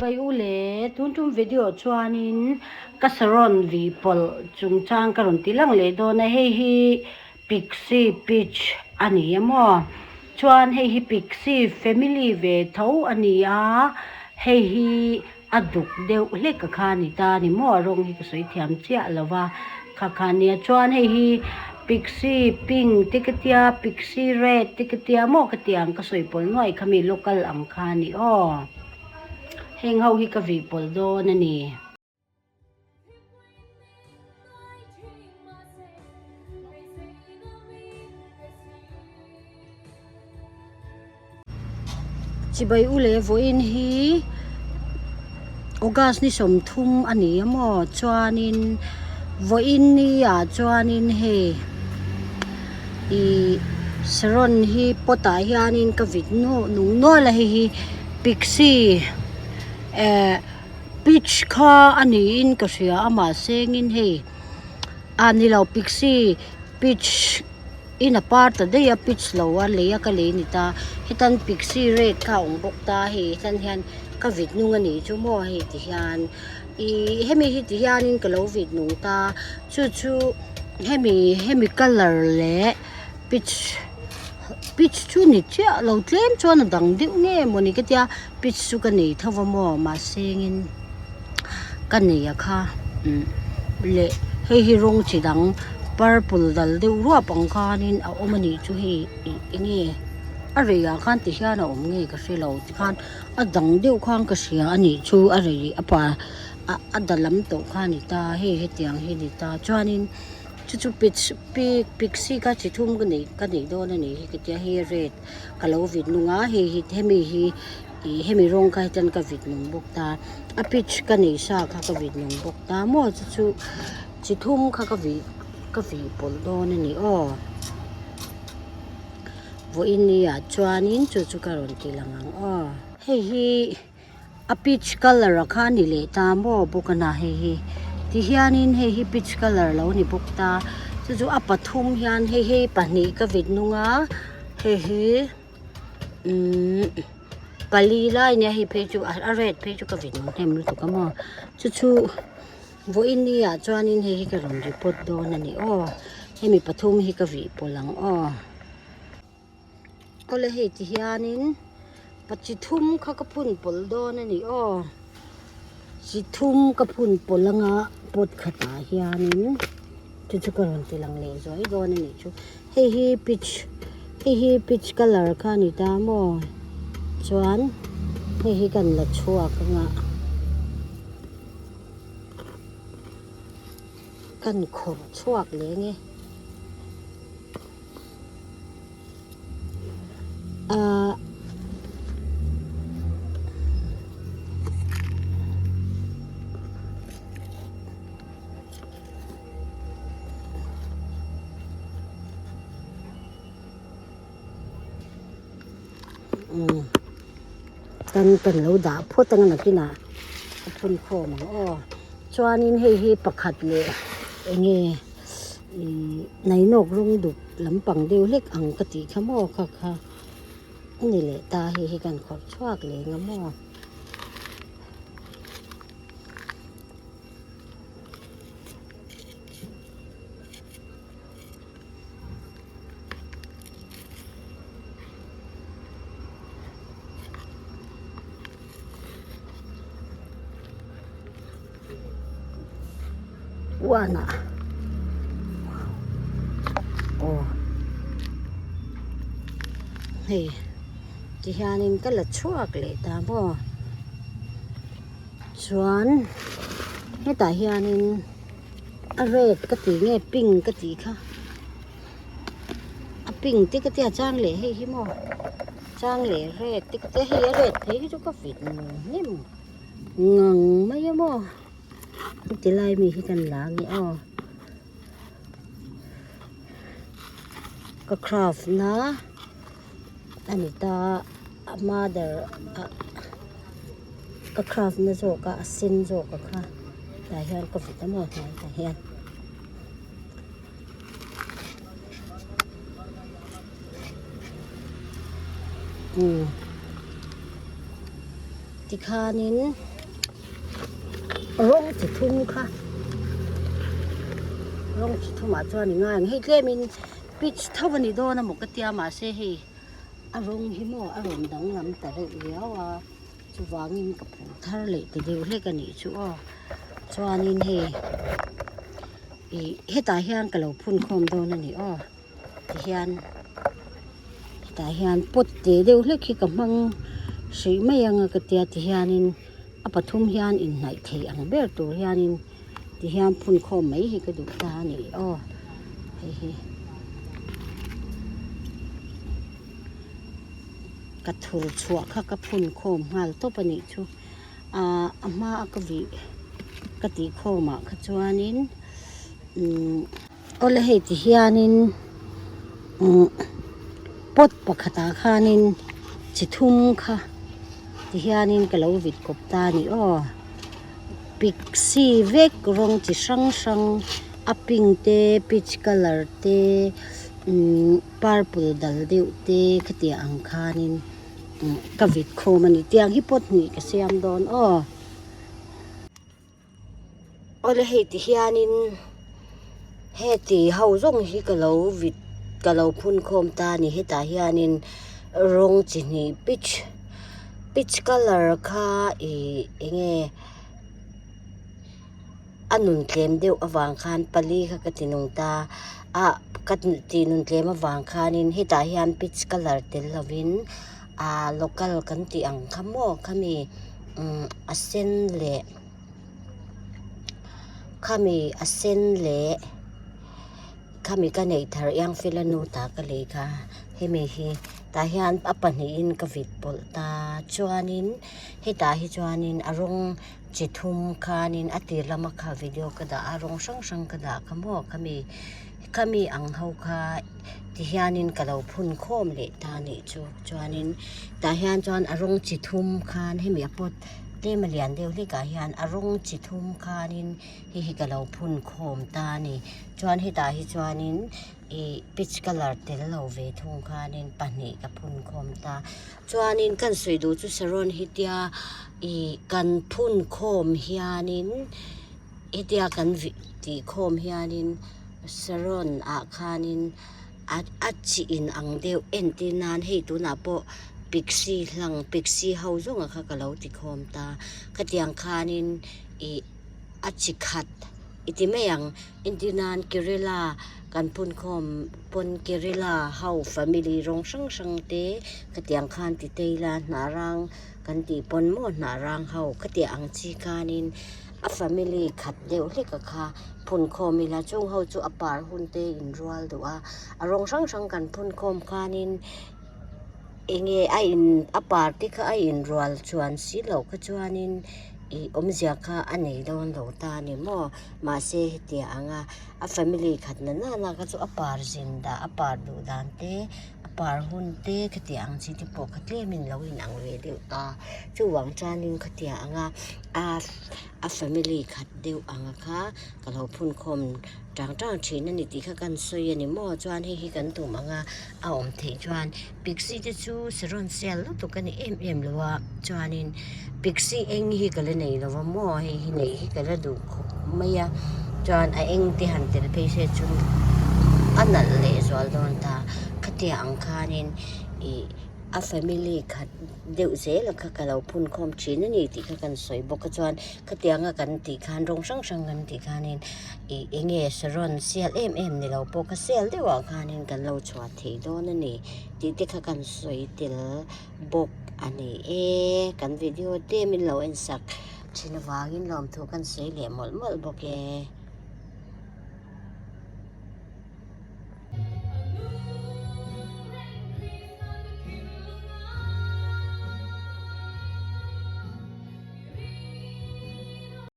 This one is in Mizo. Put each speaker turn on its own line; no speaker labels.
Vai u le, tun tum video chuanin ka saron vih pawlh chungchang ka rawn ti lang leh dawn a, hei hi Pixie Peach a ni a maw? Chuan hei hi Pixie family ve tho a ni a, hei hi a duk deuh hlek a kha a ni ta a ni maw? A rawng hi ka sawi thiam chiah lo va, kha kha a nia. Chuan hei hi Pixie Pink te ka tia, Pixie Red te ka tia maw ka ti ang ka sawi pawlh nuai kha mi local ang kha a ni aw. Heng ho hi ka vih pawlh dawn a ni. Chibai u leh vawiin hi August ni 30 a ni a maw chuanin vawiin ni ah chuanin hei ih saron hi pot ah hianin ka vit nual nung nual a hei hi pixie eh Peach kha a niin ka hria a mahse engin hei ah ni lo pixie peach in a par ta daih a peach lo a lei a ka lei ni ta hetan pixie red kha a awm bawk ta hei hetan hian ka vit nung a nih chu maw hei ti hian ihh hemi hi ti hianin ka lo vit nung ta chu chu hemi hemi colour leh peach peach chu ni chiah lo tlem chuan a dang deuh nge mawni ka tia. Peach chu ka nei tho va maw mahse engin ka nei a kha umm leh hei hi rawng chi dang purple dal deuh ruap ang khanin a awm a nih chu hei ih enge a rei ah khan ti hian a awm nge ka hre lo tikhan a dang deuh khan ka hria a nih chu a rei a pa a da lam tawh kha a ni ta hei hetiang hi a ni ta chuanin chu chu peach pixie kha chi thum ka nei ka nei dawn a nih hi ka tia hei red. Ka lo vit nung a hei hi hemi hi ih hemi rawng kha hitan ka vit nung bawk ta a peach ka nei sa kha ka vit nung bawk ta maw chu chu chi thum kha ka vih ka vih pawlh dawn a ni aw vawiin ni ah chuanin chu chu ka rawn ti lang ang aw hei hi. A peach colour a kha a ni leh ta maw bawk a na hei hi tihianin hei hi peach colour lo ni bawk ta chu chu a pathum hian hei hi pahnih ka vit nung a hei hi umm pali lai nia hei phei chu a red phei chu ka vit nung hnem lutuk a maw chu chu vawiin ni ah chuanin hei hi ka rawn report dawn a ni aw hemi pathum hi ka vih pawlh ang aw. Awle hei ti hianin pa chi thum kha ka phun pawlh dawn a ni aw chi thum ka phun pawlh anga pot khatah hianin chu chu ka rawn ti lang leh zuai dawn a nih chu hei hi peach hei hi peach colour kha a ni ta maw chuan hei hi kan la chhuak anga kan khawrh chhuak leh ang e. Ahh umm kan kan lo dah phawt ang a nakinah a phun khawm ang aw chuanin hei hi pakhat leh eng nge. Ihh nainawk rawng duk lampang deuh hlek ang ka tih kha maw kha kha a ni leh ta hei hi kan khawrh chhuak leh ang a maw. Uanah aw hei ti hianin ka la chhuak leh ta maw chuan hetah hianin a red ka tih nge pink ka tih kha a pink te ka tia chang leh hei hi maw chang leh red te ka tia hei a red phei hi chu ka vit hnem ngang mai a maw. Heti lai mi hi kan la ange aw ka craft na a ni ta a mother ah ka craft na zawk a a sen zawk a kha tah hian ka vit a maw hnai tah hian. Umm. Tikhanin rawng chi thum kha rawng chi thumah chuan i ngai ang. Hei tlemin peach tho a ni dawn a maw ka tia mahse hei a rawng hi maw a rawn danglam ta reuh riau a chuvangin ka phur thar leh ta deuh hlek a nih chu aw. Chuanin hei ih hetah hian ka lo phun khawm dawn a ni aw. Tihian hetah hian pot te deuh hlek hi ka hmang hrih mai ang a ka tia tihianin a pathum hian inhnaih thei ang ber tur hianin tihian phun khawm mai hi ka duh ta a ni aw hei hi ka thur chhuah kha ka phun khawm nghal tawp a nih chu ah a hma a ka vih ka tih khawm ah kha chuanin umm. Awle hei ti hianin umm pot pakhatah khanin chi thum kha ti hianin ka lo vit kawp ta a ni aw pixie vek rawng chi hrang hrang a pink te peach colour te umm purple dal deuh te khatiang ang khanin umm ka vit khawm a ni tiang hi pot hnih ka siam dawn aw. Awle hei ti hianin heti ho zawng hi ka lo vit ka lo phun khawm ta a ni hetah hianin rawng chi hnih peach peach colour kha ih eng nge a nun tlem deuh avang khan pali kha ka ti nung ta a ka tih nun tlem avang khanin hetah hian peach colour tel lovin ah local kan tih ang kha maw khami umm a sen leh khami a sen leh khami ka neih thar iang fela nu ta ka lei kha hemi hi tah hian a pahnihin ka vit pawlh ta chuanin hetah hi chuanin a rawng chi thum khanin a tir lama kha video ka dah a rawng hrang hrang ka dah kha maw khami khami ang ho kha. Ti hianin ka lo phun khawm leh ta a nih chu. Chuanin tah hian chuan a rawng chi thum khan hemi a pot tlem a lian deuh hlekah hian a rawng chi thum khanin hei hi ka lo phun khawm ta a ni. Chuan hetah hi chuanin ih peach colour tel lo ve thung khanin pahnih ka phun khawm ta. Chuanin kan sawi duh chu saron hi tia ih kan phun khawm hianin hetia kan tih khawm hianin saron ah khanin a a chi in ang deuh entir nan hei tunah pawh pixie hlang pixie ho zawng ang kha ka lo ti khawm ta khatiang khanin ih a chi khat i ti mai ang entir nan kerela kan phun khawm pawn kerela ho family rawng hrang hrang te khatiang khan ti tei la hnah rang kan tih pawn maw hnah rang ho khatiang ang chi khanin. A family khat deuh hlek a kha phun khawm ila chung ho chu a par hun te in rual duh a a rawng hrang hrang kan phun khawm khanin eng nge a in a par te kha a inrual chuan si loh kha chuanin ih awmzia kha a nei dawn lo ta a ni maw mahse hetiang anga a family khat na nana kha chu a par zin dah a par duh dan te. A par hun te khatiang ang chi te pawh kha tlemin lo inang ve deuh ta chuvang chuanin khatiang anga a a family khat deuh anga kha ka lo phun khawm tang tang thin a ni tih kha kan sawi a ni maw chuan hei hi kan tum anga a awm theih chuan pixie te chu saron sial lutuk a ni em em lo a chuanin pixie eng hi ka la nei lo va maw hei hi neih hi ka la duh khawp mai a chuan a eng te han tel phei se chu a nalh leh zual dawn ta khatiang ang khanin ih a family khat deuh zel ang kha ka lo phun khawm thin a ni tih kha kan sawi bawk a chuan khatiang a kan tih khan rawng hrang hrang kan tih khanin ih eng nge saron sial em em ni lo pawh kha sial deuh ah khanin kan lo chhuah thei dawn a ni tih te kha kan sawi tel bawk a ni e kan video te min lo en sak thin avangin lawmthu kan sawi leh mawlh mawlh bawk e.